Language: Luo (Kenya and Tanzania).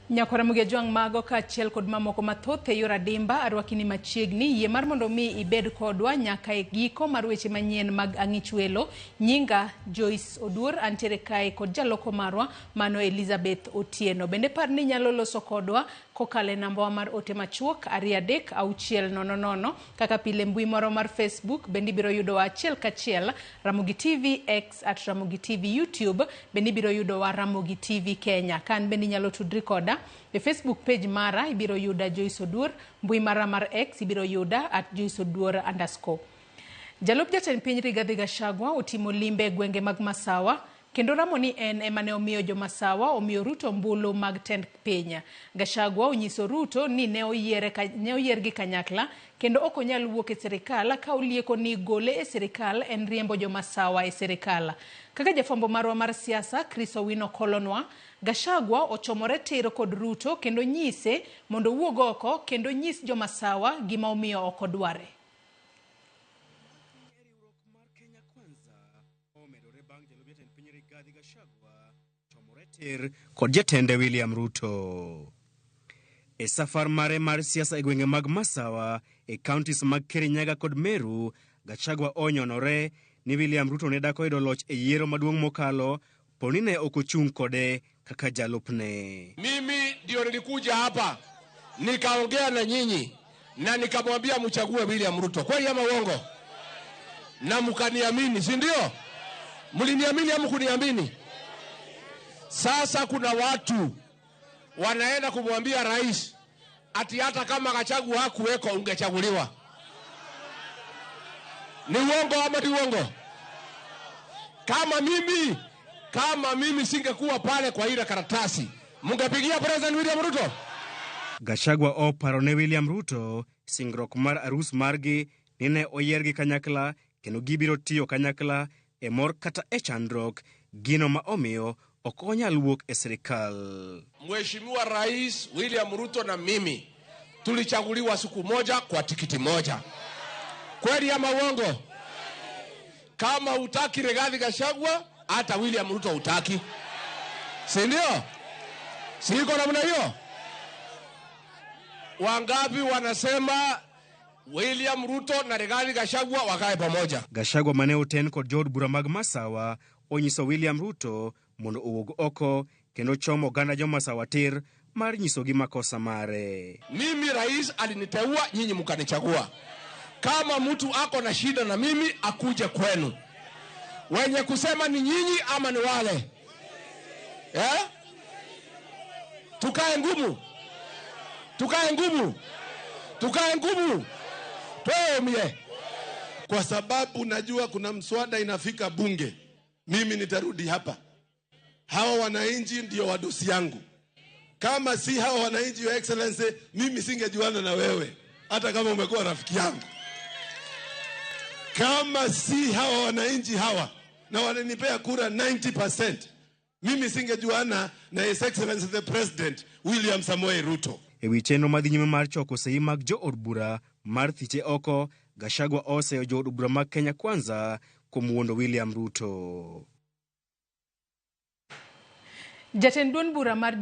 Nyakwara Mugejwang' mago kaachiel kod mamoko mathoth e yor adimba arwaki ni machiegni yie mar mondo mi ibed kodwa nyaka e giko mar weche manyien mag Ang'ich Welo. Nyinga Joyce Oduor antiere kae kod jaloko marwa mano Elizabeth Otieno. Bende par ni inyalo loso kodwa kokalo e nambawa mar ote machuok 23600 kaka pile mbui moro mar Facebook bende ibiro yudowa achiel kachiel Ramogi TV X at Ramogi TV YouTube bende ibiro yudowa Ramogi TV Kenya. Ka an bende inyalo tudri koda e Facebook page mara ibiro yuda Joyce Oduor, mbui mara mar X ibiro yuda at Joyce Oduor underscore. Jalup jatend piny Rigathi Gachagua otimo limbe e gwenge mag Masawa kendo ramo ni en ema ne omiyo jo-Masawa omiyo Ruto ombulu mag tend piny. Gachagua onyiso Ruto ni ne oyiere ne oyiergi kanyakla kendo ok onyal wuok e sirikal ka olieko ni gole e sirikal en riembo jo-Masawa e sirikal. Kaka jafwambo marwa mar siasa Chris Owino kolonwa, Gachagua ochomore tir kod Ruto kendo nyise mondo owuog oko kendo onyis jo-Masawa gima omiyo ok odware. Omedore bang' jalup jatend piny Rigathi Gachagua chomore tir kod jatende William Ruto. E safar mare mar siasa e gwenge mag Masawa e counties mag Kirinyaga kod Meru, Gachagua onyonore ni William Ruto ne dak oyudo loch e yiero maduong' mokalo poni ne ok ochung' kode kaka jalupne. Mimi ndio nilikuja hapa nikaongea na nyinyi na nikamwambia mchague William Ruto, kweli ama uongo? Na mkaniamini, si ndio? Mliniamini ama kuniamini? Sasa kuna watu wanaenda kumwambia rais ati hata kama Gachagua hakuweko ungechaguliwa. Ni uongo ama ni uongo? Kama mimi kama mimi singekuwa pale kwa ile karatasi, mungepigia President William Ruto? Gachagua oparo ne William Ruto singruok mar arus margi ni ne oyiergi kanyakla kendo gibiro tiyo kanyakla e mor kata e chandruok, gino ma omiyo ok onyal wuok e sirikal. Mheshimiwa Rais William Ruto na mimi tulichaguliwa siku moja kwa tikiti moja. Kweli ama uongo? Kama hutaki Rigathi Gachagua, hata William Ruto hutaki, si ndio? Si iko namna hiyo? Wangapi wanasema William Ruto na Rigathi Gachagua wakae pamoja? Gachagua mane oten kod jood bura mag Masawa onyiso William Ruto mondo owuog oko kendo chomo oganda jo-Masawa tir mar nyisogi makosa mare. Mimi rais aliniteua, nyinyi mkanichagua. Kama mtu ako na shida na mimi akuje kwenu. Wenye kusema ni nyinyi ama ni wale? Eh? Tukae ngumu, tukae ngumu, tukae ngumu, tweomie. Kwa sababu najua kuna mswada inafika bunge, mimi nitarudi hapa. Hawa wananchi ndio wadosi yangu. Kama si hawa wananchi, Your Excellency, mimi singejuana na wewe hata kama umekuwa rafiki yangu. Kama si hawa wananchi hawa na walinipea kura 90%, mimi singejuana na His Excellency the President William Samoei Ruto. E wi chenro madhi nyime mar choko sei mag jood bura mar thiche oko, Gachagua oseyo jood bura mag Kenya Kwanza kuom wuondo William Ruto. Jatend duond bura mar